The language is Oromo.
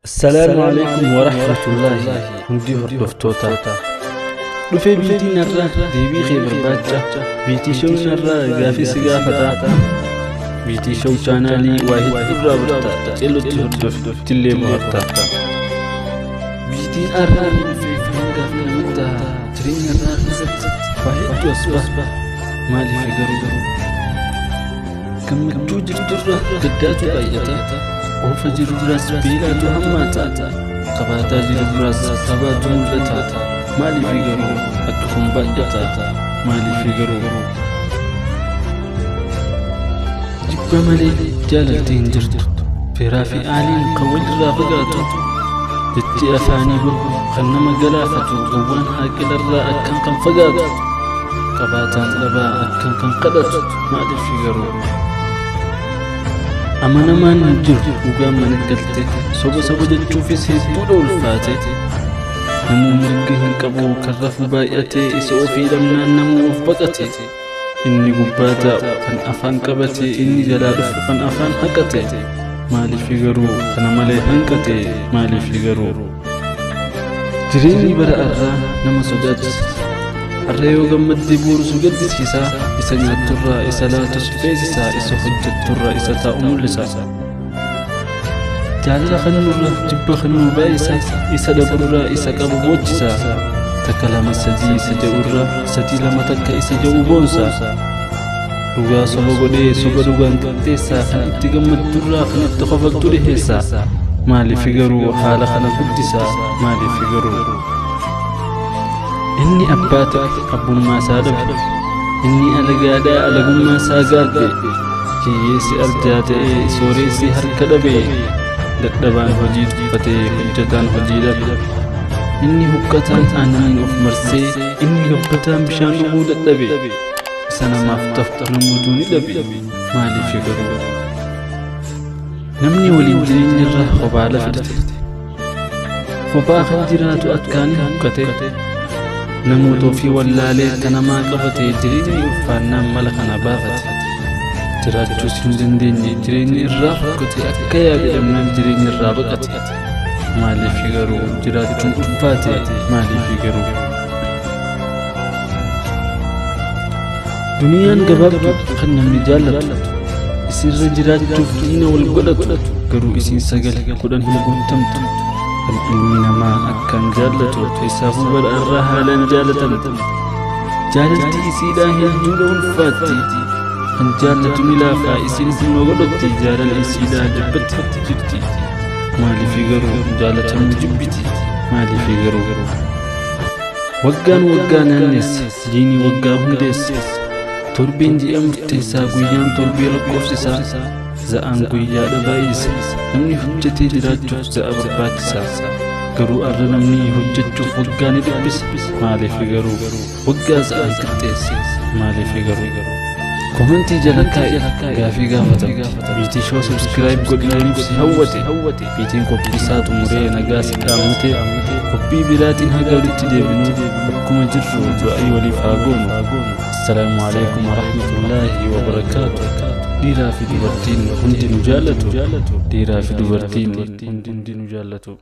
Assalaamu alaikum warahmatullahi hundi hordoftoota. Dhufee biitiin irraa deebii kee barbaacha biitii showun irraa gaafii si gaafata. Biitii show chaanaalii waa hedduu irraa barta cellutti hordoftillee bohaarta. Biitiin irraa dhufee gaafii namatti jireenya irraa keessatti waa hedduu as baha. Maaliif garuu gammachuu jirturra gaddaatu baay'ata. Oofa jirurraas beelaatu hammaata. Qabaataa jirurraas dhabaatu mul'ata. Maaliif garuu akka kun baay'ata? Maaliif garuu jibba malee jaalalti hin jirtu. Feeraa fi aaliin kan walirraa fagaatu. Jechi afaanii bahu kan nama galaafatu. Gowwaan haaqilarraa akkan kan fagaatu. Qabaataan dhabaa akkan kan kadhatu. Maaliif garuu amanamaan hin jiru dhugaan mana galte soba soba jechuufis hedduudha ulfaate. Namuu mirga hin qabu kan rafu baay'ate isa ofii dhabnaan namuu of baqate. Inni gubbaa taa'u kan afaan qabate inni jalaa dhufu kan afaan haqate. Maaliif garuu kana malee hanqate? Maaliif garuu jireenyi bara irraa nama sodaachisa. Har'a yoo gammadde borusu gaddisiisa. Isa nyaatturraa isa laatus feesisa. Isa hojjetturraa isa taa'u mul'isa. Jaalala kannurra jibba kannuu baay'isa. Isa dhaburraa isa qabu boochisa. Takka lama sadii isa jedhurra sadii lama takka isa jedhu boonsa. Dhugaa soba godhee soba dhugaan qixxeessa. Kan itti gammaddurraa kan itti kofaltu dhiheessa. Maaliif garuu haala kana guddisa? Maaliif garuu inni abbaa ta'e abbummaa isaa dhabe. Inni alagaadhaa alagummaa isaa gaabbe. Hiyyeessi arjaa ta'e sooressi harka dhabe. Dadhabaan hojii tuffatee hojjetaan hojii dhabe. Inni huqqataan aannaniin of marsee inni gabbataan bishaan dhuguu dadhabe. Isa namaaf ta'u namoota ni dhabe. Maaliif garuu namni waliin jireenya irraa kophaa lafa fidate. Kophaa kan jiraatu akkaan huqqate. Namoota ofii wallaalee kanamaa qabate jireenya ulfaannaan mala kana baafate. Jiraachuus hin dandeenye jireenya irraa huqqate akka yaade dhabnaan jireenya irraa baqate. Maaliif garuu jiraachuun ulfaate? Maaliif garuu duniyaan gabaabdu kan namni jaallatu isirra jiraachuuf diina wal godhatu garuu isiin 9-10 hin guutamtu. Kan ilmi namaa akkaan jaallatu keessaafuu bara irraa haalaan jaalatamtu. Jaalalti isiidhaa hedduudha ulfaatti. Kan jaallatu ni laafaa isiin humna godhatti. Jaalala isiidhaa jibbatti jirti. Maaliif garuu jaalatamuu jibbiti? Maaliif garuu waggaan waggaa naanneessa jiini waggaa hundeessa. Torbeen ji'a murteessaa guyyaan torbee lakkoofsisaa. Za'aan guyyaadha baay'isa. Namni hojjetee jiraachuuf za'a barbaachisa. Garuu arra namni hojjechuuf waggaa ni dhiphisa. Maaliif garuu waggaa za'aan qixxeessa? Maaliif garuu komentii jala kaa'i gaafii gaafatamte. Biitii shoo subscribe godhaniif si hawwate. Biitiin qophii isaa xumuree nagaa si dhaammate. Qophii biraatiin haga walitti deebinu bakkuma jirru du'aa waliif haa goonu. Assalaamu alaikum warahmatullahi wabarakaatu. Dhiiraa fi dubartiin hundi nu jaallatu. Dhiiraa fi dubartiin hundi nu jaallatu.